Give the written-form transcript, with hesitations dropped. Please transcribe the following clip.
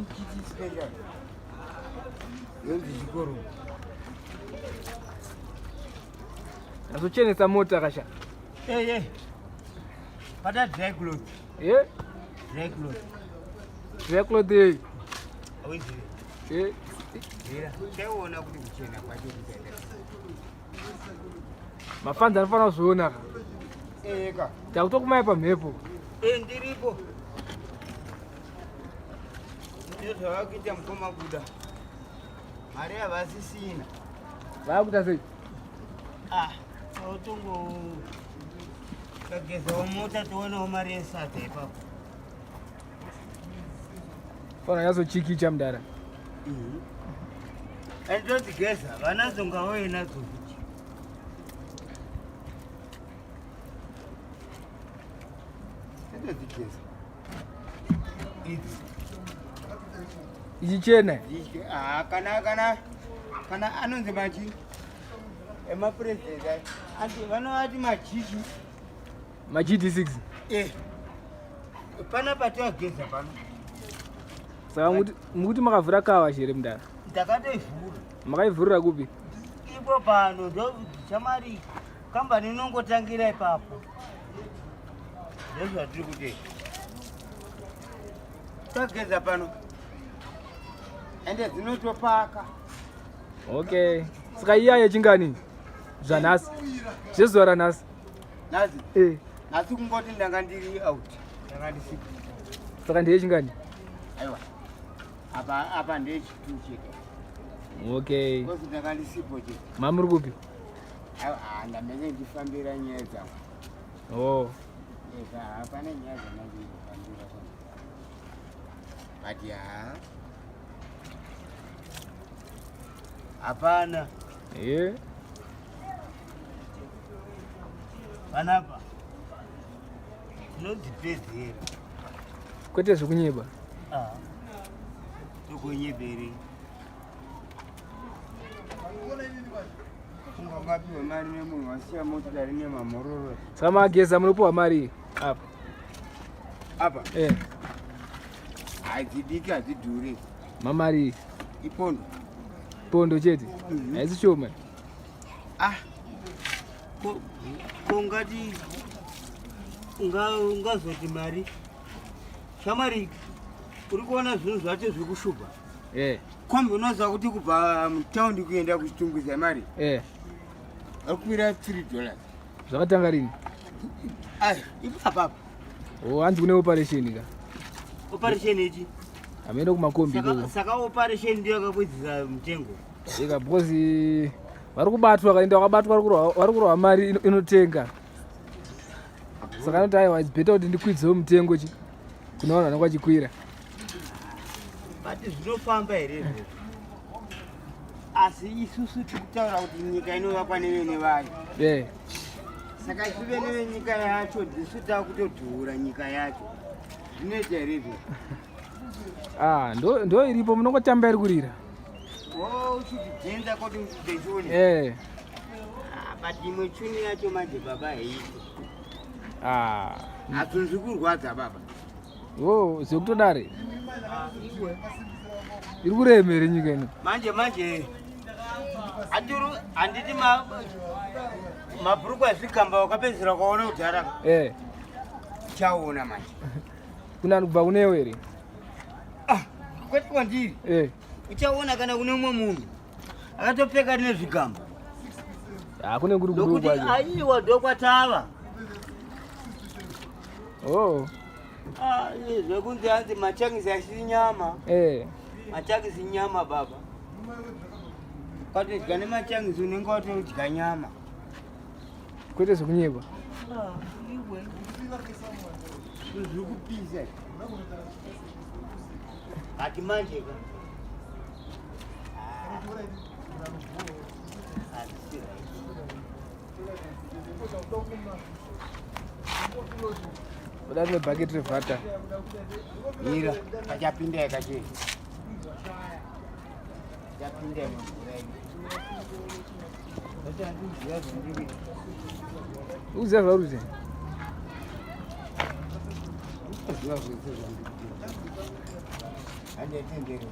GT special. Yonzi chikoro. Azochenesa mota kasha. Eh eh. Pata dry cloth. Eh? Dry cloth. Dry cloth eh. Awizire. Eh. Zira. Chaiona kuti kuchena kwacho kuchaita. Mafanzi anofanira kuzviona ka. Eh ka. Takutokumaya pamhepo. Eh ndiripo. Ndozvavakuita mukoma kuda. Mari havasisina. Vakuita sei? Ah, otongo kagezawo mota tionewo mari yesadza ipapo. Fana nyatsochikicha mudara. Mhm. Anditodzigeza vanadzo ngavauye nadzo futi. Nditodzigeza. Idzi. Ichichena. Ah, kana kana kana anonzi machi emapresident anti vanovati machichi Ma GT6. Eh. Pana patiwageza pano. Saka mukuti makavhura kawa here mudara? Ndakatoivhura. Makaivhurira kupi? Ipo pano ndo chamari kambani inongotangira ipapo. Ndozvatiri kuti. Tageza pano. Ende dzinotopaka. Okay. Saka iya yechingani? Zvanhasi. Zvezuva ranhasi. Nhasi. Eh. Nhasi kungoti ndanga ndiri out. Ndanga ndisipo. Saka ndiye chingani? Aiwa. Apa apa ndechitu chete. Okay. Kozi ndanga ndisipo chete. Mamuri kupi? Aiwa, ah, ndamenge ndifambira nyaya dzangu. Oh. Eka hapana nyaya dzandandifambira. But ya. Hapana. Eh. Panapa. Tinodzipedzera. Kwete zvekunyeba. Ah. Tokunyebere. Ungapiwe mari nemunhu wasiya motokari nemamhororo. Saka mageza munopiwa mari apa. Apa? Eh. Hadzidiki hadzidhuri. Mamari. Ipondo. Pondo chete. Haisi shoma. Ah. Ko ko ungati ungazoti mari. Shamari uri kuona zvinhu zvacho zviri kushupa. Eh. Kombi unoziva kuti kubva mutaundi kuenda kuchitungwiza mari. Eh. Ari kukwira $3. Zvakatanga rini? Ai, ipapa. Oh, hanzi kune operation ka. Operation ichi? Hameno kumakombi ikoko. Saka operation ndiyo yakakwidzisa mutengo. Ika because vari kubatwa kaenda vakabatwa vari kurohwa mari inotenga. Saka anoti aiwa it's better kuti ndikwidzewo mutengo chi kune vanhu vanenge vachikwira. But zvinofamba here izvozvo? Asi isusu tiri kutaura kuti nyika inovakwa nevene vayo. Eh. Saka isu vene venyika yacho ndisu takutodhura nyika yacho. Zvinoita here izvozvo? Ah, ndo ndo iripo munongotamba iri kurira. Oh, uchidzenza kuti uchidzenza. Eh. Ah, but imwe chuni yacho manje baba haiiti. Ah. Hazvinzi kurwadza baba. Oh, zvekutodare. Iri kurema here nyika ino? Manje manje. Anduru handiti ma mabhurukwa ezvigamba wakapedzisira ukaona kudhara. Eh. Chaona manje. Kuna kubva kunewe here? Ah, kwete kwandiri. Eh. Uchaona kana kune umwe munhu akatopfeka rine zvigamba. Ah, kune kuri kudu Nokuti kwacho. aiwa ndokwatava. Oh. Ah, zvekunzi hanzi machangisi asiri nyama. Eh. Machangisi nyama baba. Ukatodya nemachangisi unenge watodya nyama. Kwete zvekunyeba. Ah, iwe. Zviri kupisa. Ati manje ka. Kuda rimwe bhaketi revhata. Mira, pachapinda yakachena. Chapinda mvura iyi. Uziva zvauri kuita? Uziva zvese zvandiri kuita. Handetendere.